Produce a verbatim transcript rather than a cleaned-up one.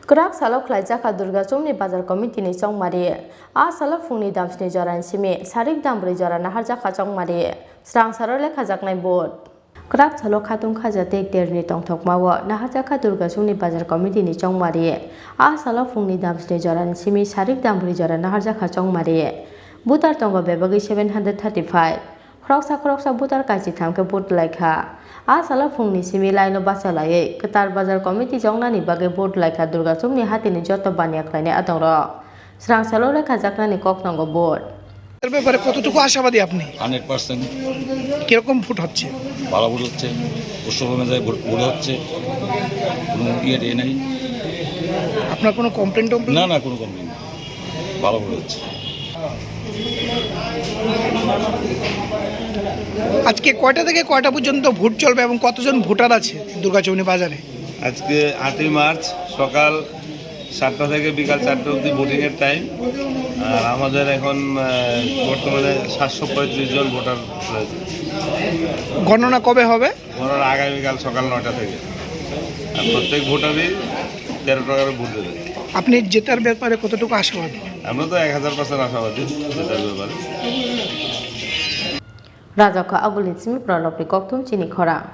Kwrak salo khlaijakha Durga Chowkni Bazar Committee ni chongmari. A salo phungni damsni jorani simi sarik dambrwi jora naharjakha chongmari. Srangsaro lekhajaknai vote. Kwrak salo khatung khaja tei terni tongthokmao naharjakha Durga Chowkni Bazar Committee ni chongmari. A salo phungni damsni jorani simi sarik dambrwi jora naharjakha chongmari. Voter tongo bebagwi seven hundred thirty-five. Khoroksa khoroksa voter kaisitham khe vote laikha. A salo phungni simi line o bachalaiwi kwtal bazar committee chongnani bagwi vote laikha Durga Chowkni hatini joto baniya khlainai adongrok. Srangsalo lekhajaknani kok tongo vote. এর ব্যাপারে কতটুকু আশাবাদী আপনি? Hundred percent. কিরকম ভোট হচ্ছে? ভালো ভোট হচ্ছে, উৎসব অনুযায়ী ভোট, ভোট হচ্ছে, কোনো ইয়ে টিয়ে নেই। আপনার কোনো কমপ্লেন টমপ্লেন? না, না, কোনো কমপ্লেন নেই, ভালো ভোট হচ্ছে। আজকে কয়টা থেকে কয়টা পর্যন্ত ভোট চলবে এবং কতজন ভোটার আছে দুর্গাচৌনি বাজারে? আজকে আটই মার্চ, সকাল সাতটা থেকে বিকাল চারটা অবধি ভোটিংয়ের টাইম। আর আমাদের এখন, আহ, বর্তমানে সাতশো পঁয়ত্রিশ জন ভোটার রয়েছে। গণনা কবে হবে? গণনা আগামীকাল সকাল নয়টা থেকে। আর প্রত্যেক ভোটারই তেরো টাকা করে ভোট দেবে। আপনি জেতার ব্যাপারে কতটুকু আশাবাদী? আমরা তো এক হাজার পার্সেন্ট আশাবাদী জেতার ব্যাপারে। Rajak kha agulni simi pranobni kokthum chini khorang.